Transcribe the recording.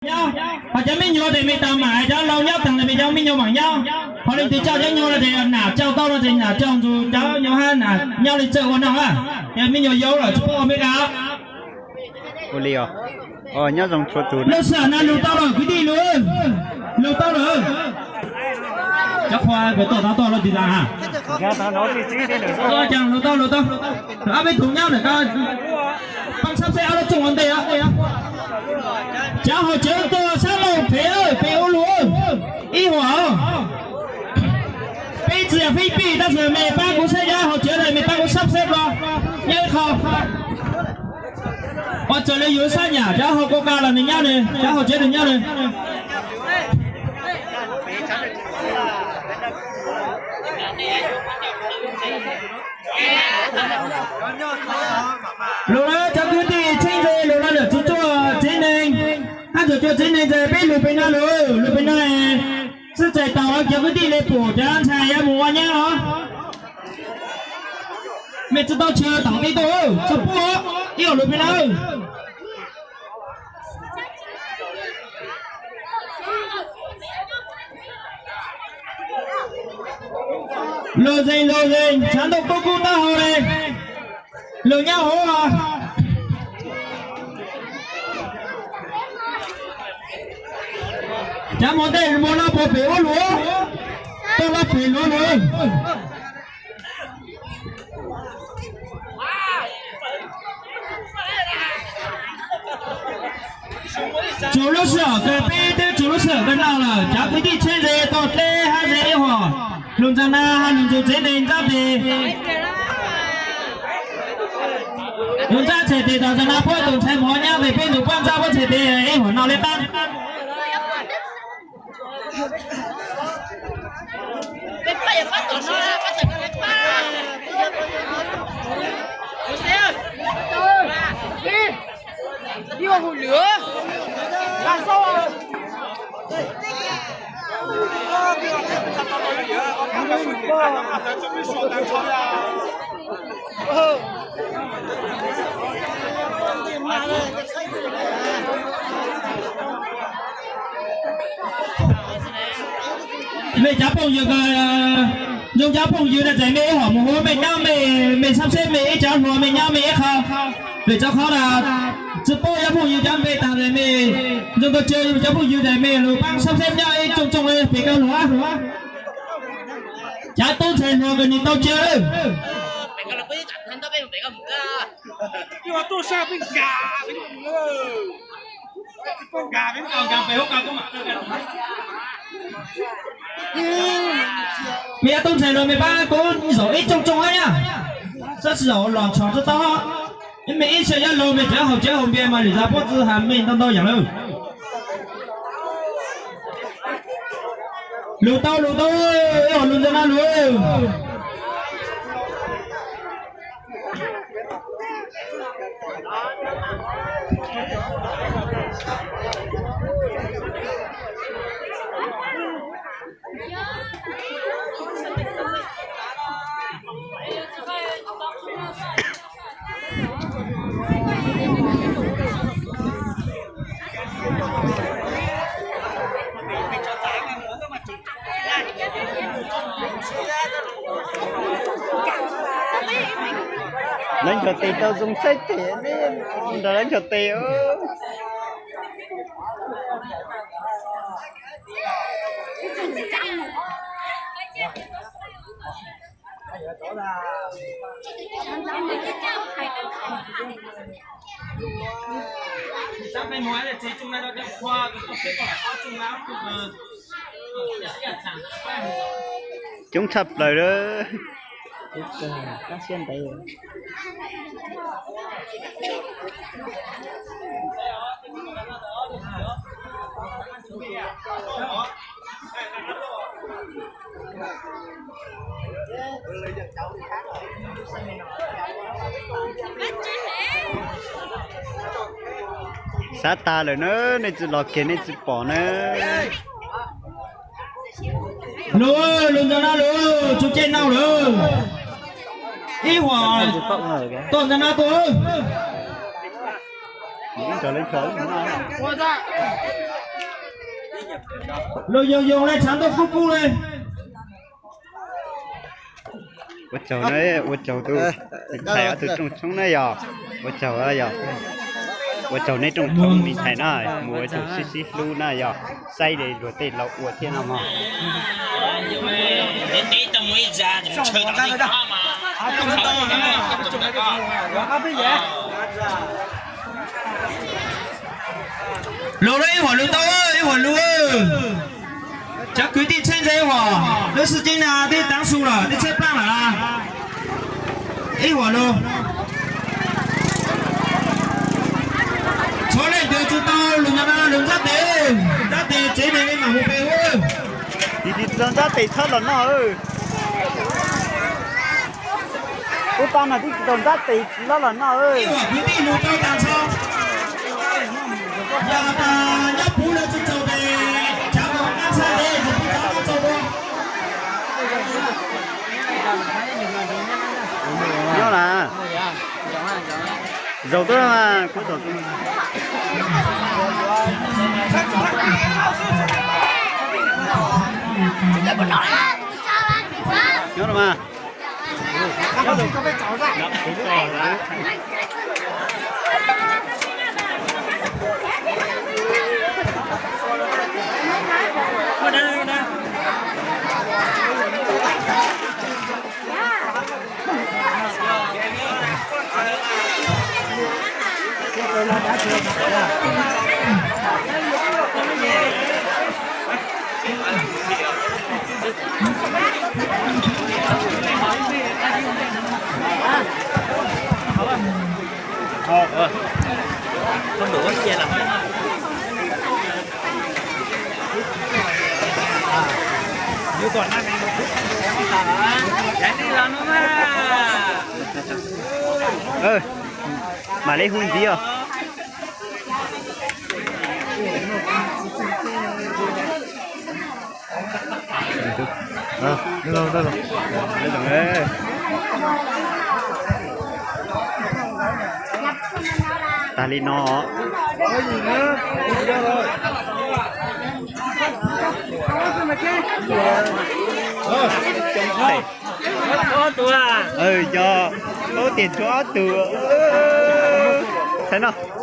nyob, ho cov me nyuam ces me tas mam cov laus nyob tag ntawd me cov me nyuam mam nyob. Ho leej twg coj cov nyuag no ces nam coj tau no ces nam coj ntxug cov nyuag hab nam nyob li txawj ua no a. Cov me nyuam yau lawm tsis pub ua me ka. Ua li os. Nyob zoo txhua tus. Lug sij hawm no lug tau lawm kwv tij, lug, lug tau lawm. Cov qhua kws tuaj tau tuaj lug tis tas ha. Lug tau lug tau. Ob peb tug nyob ntawm ko, pab sab xeb ob lub tsooj ua ntej. Cov haus cawv tuaj sab laug pem, pem ua lug ib huam. Peb txiv yam fij pij tab sis mej pab kuv saib cov haus cawv na, mej pab kuv sab xeb los nyob ib qho. Ua txawm li yus sab nyam cov haus kua ka los nws nyob nws, cov haus cawv nws nyob nws. Lug na cov kwv tij, tsheej ze lug no lawm tsis cuag tsev neeg, hab tsuas cuag tsev neeg ces peb lug pem no lawm, lug pem no xwb txais tau cov kwv tij le pum cov ntxhais yuav mus ua nyab os. Mej tsi tau tshwm tom tej tuaj, tsi pub ib ob lub peb na. Lug zeeg lug zeeg, tshav ntuj kub kub taub hau le, lug nyob hauv. Cov mus ntej mus no puag pem ub lug, tuaj lug pem lug lug. Tsuas lub sij hawm kawg, peb twb tsuas lub sij hawm kawg no lawm, cov kwv tij tsheej ze tau dleb hab ze ib huam. Lug ntxa na, lug ntxug tsev neeg ntsab tes. Lug ntsab tsev tes tom ntxa na, puab tus ntxhais mus ua nyab tes, peb ntxug puab ntsab puab tsev tes ib huam no le pab. Mej cov phooj ywg, zoo cov phooj ywg no ces mej ib huam mus hu mej nyob mej, mej sab xeb mej ib cov hluas mej nyob mej ib qho. Vim rau qhov tsi paub cov phooj ywg cov npe tas tes mej zoo tau tsi, cov phooj ywg tes mej lug paab sab xeb nyob ib tsooj tsooj le pem koj lug. Cov tub ntxhais hluas kws nwg tau tsi. Mej cov tub ntxhais hluas mej paab kuv zaum ib tsooj tsooj hab nyab, sab xwm zaum los tshov tsi tau. Mej ib txhia yuav lug mej cov haus cawv haus npias mas lwm zag puab tsi has mej ntau ntau yaam lawm. Lug tau lug tau, ib huam lug ntxa na lug. Lawv nchos tes tau zoo saib tes, nrog lawv nchos tes. Coob tshaj plaws lawm. Xav tag lawm na, nej tsis los kiag nej tsis pom na. Lug, lug ntxa na lug, tsis caij nau lawm. Ib huam tuaj ntxa na tuaj. Los yoos yoos le, tshav ntuj kub kub le. Ua tsaug na, ua tsaug tus ntxhais ob tug rooj tshoob na yog. Ua tsaug yog. Ua tsaug nej rooj tshoob me ntxhais na, mus ua tsaug sib sib hlub na yog. Saib li luag tej laus ua thiab no mog. Lug lawm, ib huam lug tau, ib huam lug. Cov kwv tij tsheb ntse ib huam, lub xwb ceeb na twb taav su lawm, twb tsheb plaaj lawm. Ib huam lug. Txhob leej twg tsi tau lug no na, lug nrab tes, nrab tes tsev neeg li mam mus pem ub. Tiv tiv txog nrab tes txhob los noj. Ub, pab no twb tsis tau nrab tes tsis tau los noj. Ib huam kwv tij lug tau taag nrho. Yog tas nyob puv lawv tsi tsaug tes, tshav puv qab txhab tes, tsis puv tshav qab tsaug dua. Nyob na. Zaum tuaj mas kuv zaum tuaj. Nyob na mas. Mam li hu ntxiv os. Tag li no. Yog, ub, tias tshuav ob tug. Saib no.